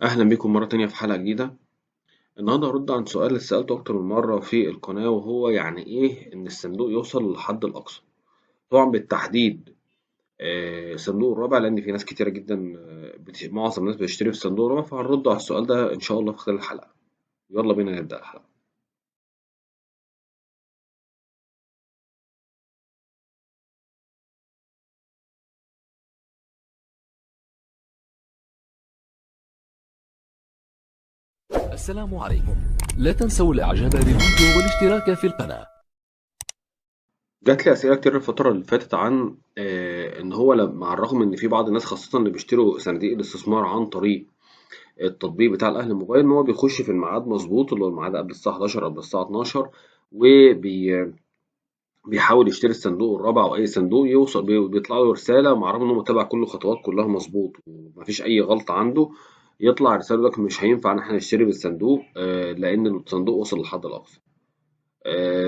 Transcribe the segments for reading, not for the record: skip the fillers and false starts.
أهلا بكم مرة تانية في حلقة جديدة. النهاردة هرد عن سؤال اتسألته أكتر من مرة في القناة، وهو يعني إيه إن الصندوق يوصل للحد الأقصى؟ طبعا بالتحديد الصندوق الرابع، لأن في ناس كتيرة جدا معظم الناس بتشتري في الصندوق الرابع، فهنرد على السؤال ده إن شاء الله في خلال الحلقة. يلا بينا نبدأ الحلقة. السلام عليكم، لا تنسوا الاعجاب بالفيديو والاشتراك في القناة. جات لي أسئلة كتير الفترة اللي فاتت عن إن هو مع الرغم إن في بعض الناس خاصة اللي بيشتروا صناديق الاستثمار عن طريق التطبيق بتاع الأهلي موبايل، إن هو بيخش في الميعاد مظبوط، اللي هو الميعاد قبل الساعة 11 قبل الساعة 12، وبيحاول يشتري الصندوق الرابع أو أي صندوق يوصل، بيطلع له رسالة مع الرغم إن هو متابع كل الخطوات كلها مظبوط ومفيش أي غلطة عنده، يطلع رسالة يقول لك مش هينفع إن إحنا نشتري بالصندوق لأن الصندوق وصل للحد الأقصى.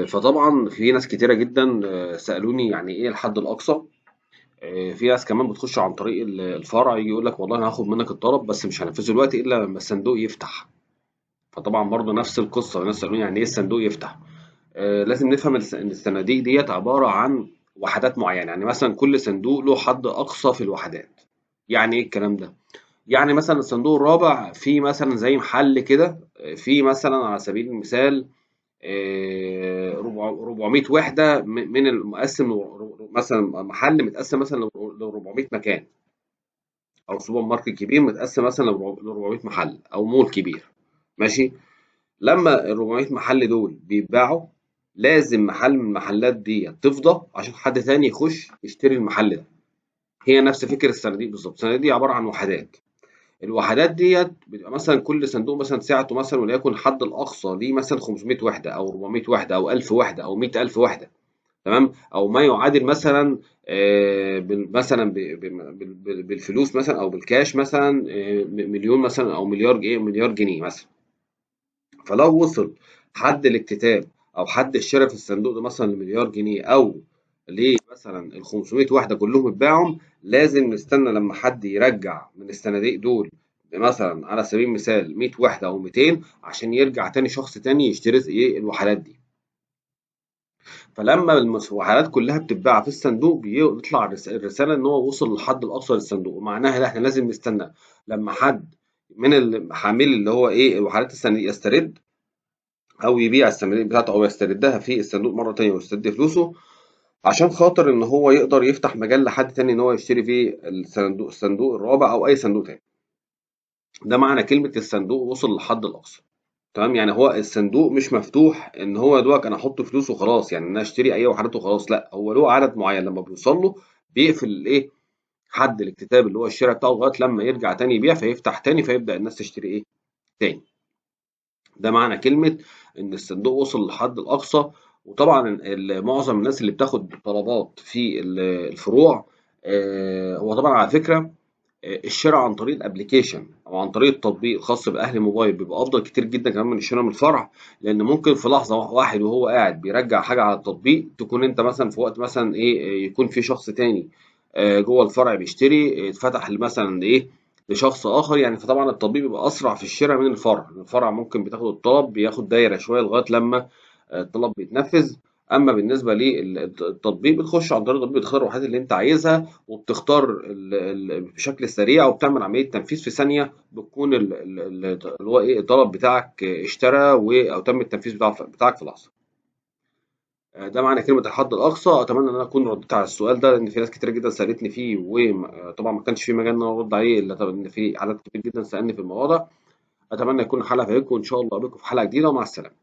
فطبعا في ناس كتيرة جدا سألوني يعني إيه الحد الأقصى. في ناس كمان بتخش عن طريق الفرع يجي يقول لك والله أنا هاخد منك الطلب بس مش هنفذه دلوقتي إلا لما الصندوق يفتح. فطبعا برضه نفس القصة، ناس سألوني يعني إيه الصندوق يفتح. لازم نفهم إن الصناديق ديت عبارة عن وحدات معينة، يعني مثلا كل صندوق له حد أقصى في الوحدات. يعني إيه الكلام ده؟ يعني مثلا الصندوق الرابع في مثلا زي محل كده، في مثلا على سبيل المثال 400 وحدة من المقسم، مثلا محل متقسم مثلا ل 400 مكان، أو سوبر ماركت كبير متقسم مثلا ل 400 محل أو مول كبير، ماشي؟ لما ال 400 محل دول بيتباعوا، لازم محل من المحلات دي تفضى عشان حد تاني يخش يشتري المحل ده. هي نفس فكرة الصناديق بالظبط. الصناديق دي عبارة عن وحدات، الوحدات ديت بتبقى مثلا كل صندوق مثلا سعته مثلا وليكن الحد الأقصى ليه مثلا 500 وحدة أو 400 وحدة أو 1000 وحدة أو 100000 وحدة، تمام؟ أو ما يعادل مثلا، مثلا بالفلوس مثلا أو بالكاش مثلا، مليون مثلا أو مليار جنيه، مليار جنيه مثلا. فلو وصل حد الاكتتاب أو حد الشراء في الصندوق ده مثلا لمليار جنيه أو ليه مثلا ال 500 وحدة كلهم اتباعهم، لازم نستنى لما حد يرجع من الصناديق دول مثلا على سبيل المثال 100 وحدة أو 200 عشان يرجع تاني شخص تاني يشتري إيه الوحدات دي. فلما الوحدات كلها بتتباع في الصندوق بيطلع الرسالة إن هو وصل للحد الأقصى للصندوق، ومعناها إن إحنا لازم نستنى لما حد من الحامل اللي هو إيه الوحدات الصندوق يسترد أو يبيع الصناديق بتاعته أو يستردها في الصندوق مرة تانية ويسترد فلوسه، عشان خاطر إن هو يقدر يفتح مجال لحد تاني إن هو يشتري فيه الصندوق الرابع أو أي صندوق تاني. ده معنى كلمة الصندوق وصل للحد الأقصى، تمام؟ يعني هو الصندوق مش مفتوح إن هو دوك أنا أحط فلوس وخلاص، يعني إن أنا أشتري أي وحدات وخلاص، لا، هو له عدد معين لما بيوصل له بيقفل الإيه؟ حد الاكتتاب اللي هو الشراء بتاعه لغاية لما يرجع تاني يبيع، فيفتح تاني، فيبدأ الناس تشتري إيه؟ تاني. ده معنى كلمة إن الصندوق وصل للحد الأقصى. وطبعاً معظم الناس اللي بتاخد طلبات في الفروع، هو طبعاً على فكرة، الشراء عن طريق ال application أو عن طريق التطبيق الخاص بأهلي موبايل بيبقى أفضل كتير جداً كمان من الشراء من الفرع، لأن ممكن في لحظة واحد وهو قاعد بيرجع حاجة على التطبيق تكون أنت مثلاً في وقت مثلاً إيه، يكون في شخص تاني، جوه الفرع بيشتري، اتفتح مثلاً إيه لشخص آخر، فطبعاً التطبيق بيبقى أسرع في الشراء من الفرع. الفرع ممكن بتاخد الطلب بياخد دايرة شوية لغاية لما الطلب بيتنفذ. أما بالنسبة للتطبيق بتخش عن طريق التطبيق، بتختار الوحدات اللي أنت عايزها وبتختار بشكل سريع وبتعمل عملية تنفيذ في ثانية، بتكون اللي هو إيه الطلب بتاعك اشترى أو تم التنفيذ بتاعك في لحظة. ده معنى كلمة الحد الأقصى. أتمنى إن أنا أكون رديت على السؤال ده، لأن في ناس كتير جدا سألتني فيه، وطبعا ما كانش في مجال إن أنا أرد عليه إلا طبعا إن في عدد كبير جدا سألني في الموضوع ده. أتمنى يكون الحلقة فادتكم، وإن شاء الله أقابلكم في حلقة جديدة، ومع السلامة.